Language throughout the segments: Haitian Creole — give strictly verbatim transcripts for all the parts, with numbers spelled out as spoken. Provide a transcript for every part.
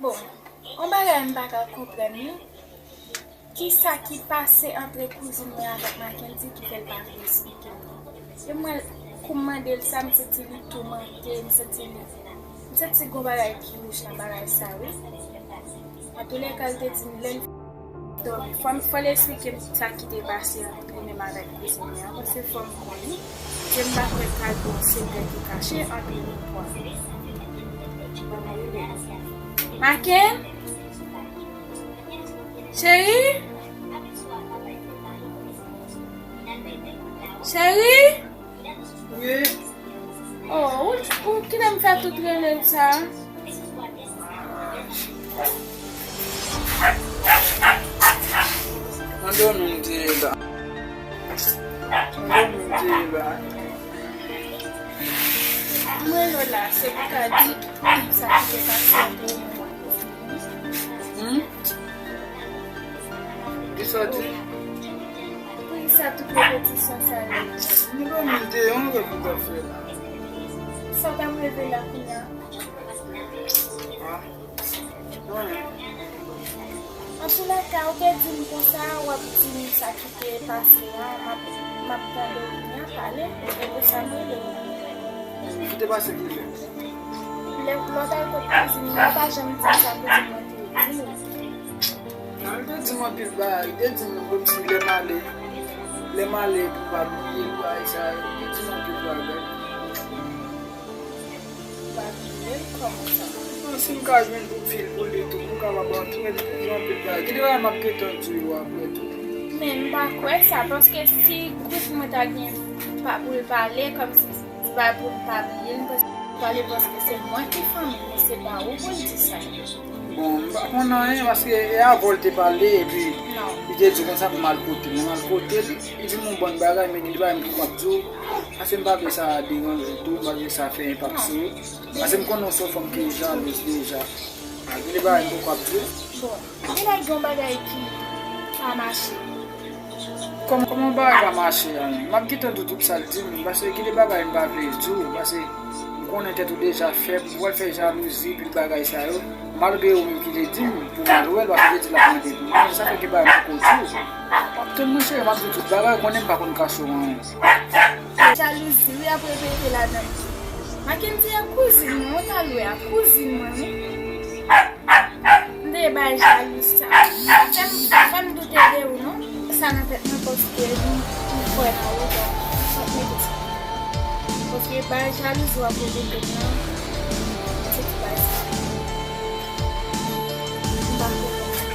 Bon, yon bagay m pa ka konprann li. Kisa ki pase ant kouzin mwen avèk Mackendy ki fè l pa vle esplike m nan? E mwen, kou m mande l sa, m santi li toumante, m santi li, m santi gon bagay ki louch nan bagay sa, wi. Antoulèka, l te di m lè l, donk, fò m, fò l esplike m sa ki te pase ant li menm avèk kouzin mwen an, paske fò m konnen, ke m pa kwè ka gen yon sekrè ki kache ant nou twa. Maken? Cheri? Cheri? Wi. Oh, ou, ou kite m fè tout rele sa? Mwen dòmi m te ye la. Mwen dòmi m te ye la. Mwen rele w la, se pou ka di sa ki te pase ant nou. Hmm? Kisa w di? Poukisa tout repetisyon sa yo? M dòmi m te ye, yon rèv m t ap fè la. Sa w t ap reve la kounye a? Ah. Antoulèka, ou te di m konsa, w ap di m sa ki te pase a, m ap, m ap tande w kounye a pale, e pou sa m rele w. Ki te pase ki fè? Lè, lè w t al kot kouzin mwen, ou pa janm di m sa kouzin mwen te di w. Non, li te di m anpil bagay, li te di m kòmsi lè m ale, lè m ale pou m pa bliye l, bagay sa yo, li te di m anpil bagay. Pa bliye l kòman sa? Non, si m ka jwenn pou m fil pou li tou, pou m kapab antre, li te di m anpil bagay. Gen de bagay m ap gentan di w yo apre tou. Men m pa kwè sa, paske si kouzin mwen ta gen pa pou l pale, kòmsi se pa pou l pa bliye l, m panse l pale paske se mwen ki fanmi l, men se pa ou pou l di sa. Bon, m pa konn anyen, paske e avè w l te pale, epi li te di konsa pou m al kote l. Lè m al kote l, li di m yon bann bagay, men li pa menm ki p ap di w, paske m pa vle sa deranje w tou, m pa vle sa fè enpak sou ou. Paske m konnen w se yon fanm ki jalouz deja. A, gen de bagay m poko ap di w. Bon, gen lè gen yon bagay ki pa mache. Kòman, kòman yon bagay pa mache a menm? M ap gentan di w tout sa l di m, paske gen de bagay m pa vle di w, paske m konnen tèt ou deja fèb, ou pral fè jalouzi, pil bagay sa yo. Malgre ou menm ki te di m pou m al wè l, paske ou te di l ap mande pou mwen, sa fè gen bagay m poko di w. W ap tann mwen cheri, m ap di w tout bagay, ou konnen m pa konn kache w anyen. Jalouzi, wi, ap repete ladan l. Mackendy a kouzin mwen, ou t al wè a kouzin mwen, wi. M te bay jalou sa. Sa fè m, sa fè m doute de ou, non. Sa nan tèt mwen, paske m, m kwè nan ou, donk, m ap mete sa. Paske bay jalouzi w ap repete m nan, se ti bay sa. M pa konprann.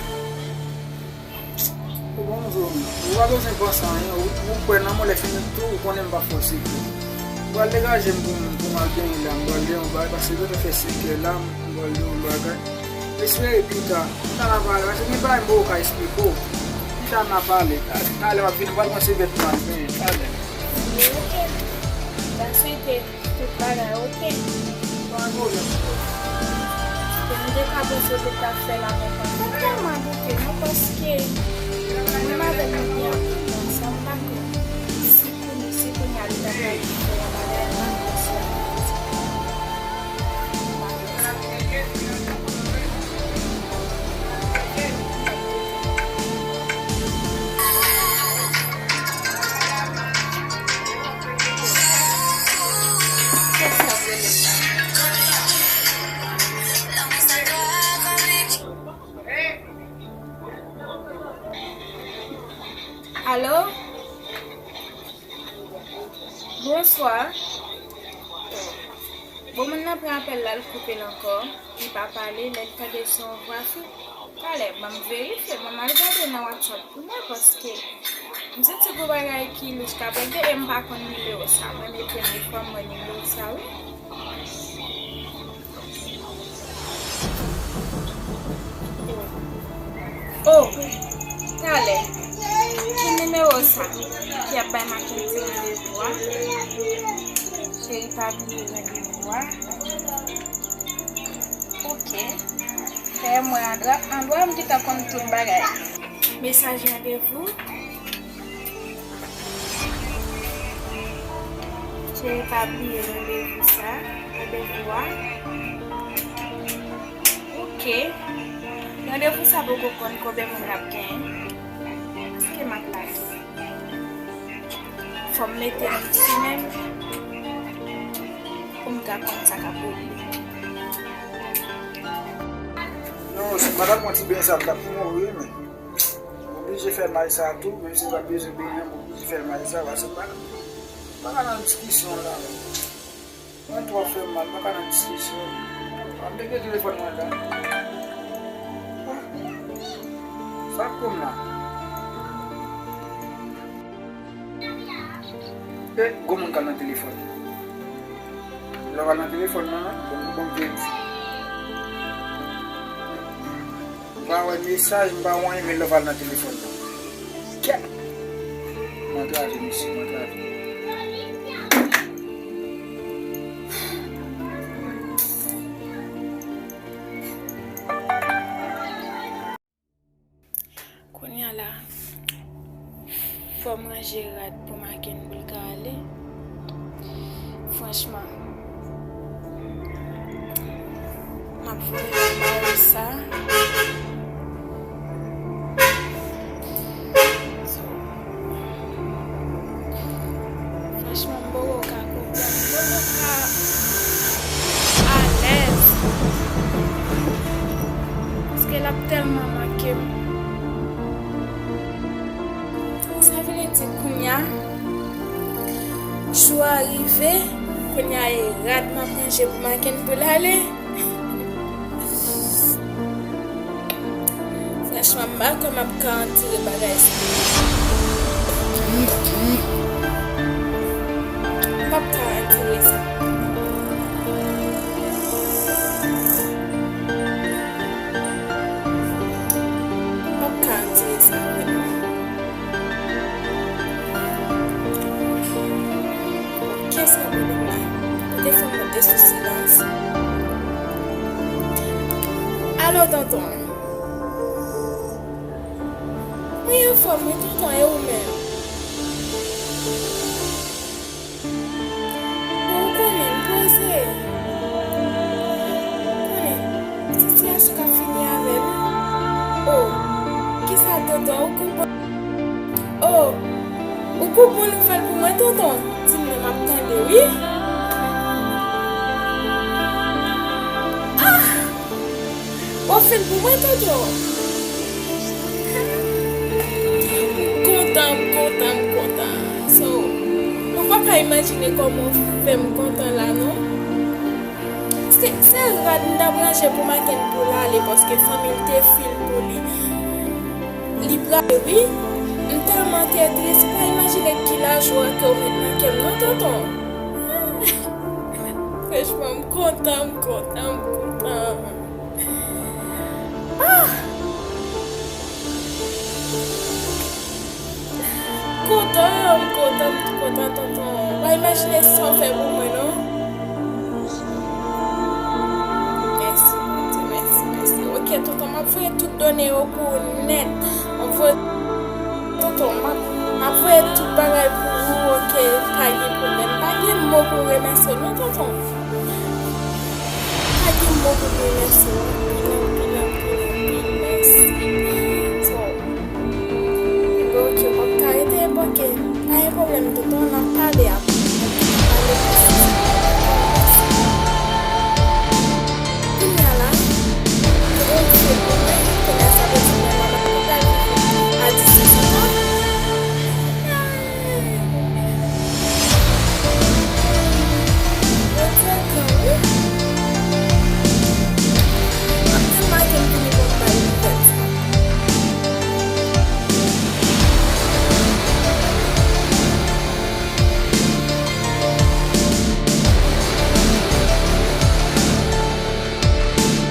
Ou bon, m di w, ou pa bezwen panse anyen, ou, ou kwè nan mwen, lè fini tou, ou konnen m pa fòse tou. M pral degaje m pou m, pou m al benyen la, m pral benyen yon bagay, paske gentan fè senk è la, m pral benyen yon bagay. M espere pita, pita n a pale, paske gen bagay m poko ka esplike w. Pita n a pale, ta, talè w ap vini, m pral pran sèvyèt mwen al benyen, talè. Ok. M ta swete tout bagay oke. Pa gen pwoblèm. Bon, m te ka panse w te ka fè l avèk mwen. Mwen tèlman doute, non, paske mwen avèk nou gen anpil tan ansanm, m pa kwè. Si kounye, si kounye a li ta pral fè yon bagay, m pa kwè si l ap fè sa. M pa kwè sa. Alo? Bonswa. Bon, moun nan pran apèl la, l koupe l ankò. Li pa pale, lè l tande se yon vwa fi. Talè, ban m verifye, ban m al gade nan WhatsApp pou mwen, paske m santi gon bagay ki louch k ap regle e m pa konn nimewo sa. Mwen, men premye fwa m wè nimewo sa, wi. Oh, talè. Ki nimewo sa ki ap bay Mackendy randevou a? Cheri, pa bliye randevou a. Ok. Fè mwen andwa, andwa m gentan konn tout bagay. Mesaj randevou. Cheri, pa bliye randevou sa, randevou a. Ok, Randevou sa poko konn konbyen moun l ap genyen. Paske m ap lage. Fò m mete m sou men m pou m ka konn sa k ap regle. Non, si m pa ta pran ti beny sa, m t ap mouri, men. M oblije fè may sa tou, menm si m pa bezwen benyen, m oblije fè may sa, paske m pa, m pa ka nan diskisyon la. Mwen twò fè m mal, m pa ka nan diskisyon. An, m te gen telefòn mwen la. Ah, sa k pou m la? E, gwo moun k al nan telefòn. Lè w al nan telefòn nan, bon, bon, bon, m te di. M pa wè mesaj, m pa wè anyen, men lè w al nan telefòn nan. Kèt! M antrave, mesye, m antrave. Kounye a la, fò m ranje rad pou Maken pou l ka ale. Franchman, m ap voye bay sa. So, franchman, m poko ka konprann, m poko ka alèz. Paske l ap tèlman manke m. Sa vle di kounye a, jou a rive, kounye a e rad m ap ranje pou Maken pou l ale. Franchman, m pa kwè m ap ka andire bagay sa. M p ap ka andire sa. M p ap ka andire sa vre non. Kiyès nan pwoblèm la? Kote fanm nan te sou silans? Alo, tonton. Mwen anfòm, wi, tonton, e ou menm? Bon, ou konnen, m poze. Ou konnen, sitiyasyon ka fini avè m. O, kisa, tonton, ou konprann? O, ou gon bon nouvèl pou mwen, tonton? Di m non, m ap tande, wi. Ah! Ou fè l pou mwen, tonton. M kontan, m kontan, m kontan. So, ou pa ka imajine kòman w fè m kontan la, non. Se, se rad m t ap ranje pou Maken pou l ale, paske fanmi l te fil pou li. Li prale, wi. M tèlman te tris, ou pa imajine ki lajwa ke w met nan kè m, non, tonton. Franchman, m kontan, m kontan, m kontan. Ah! Kontan, m kontan, m kontan, tonton. Ou pa imajine sa w fè pou mwen, non. Mèsi, Bondye, mèsi, mèsi. Ok, tonton, m ap voye tout done yo pou ou nèt. M ap voye, tonton, m ap, m ap voye tout bagay pou ou, ok? Pa gen pwoblèm. Pa gen mo pou remèsye w, non, tonton. Pa gen mo pou m remèsye w.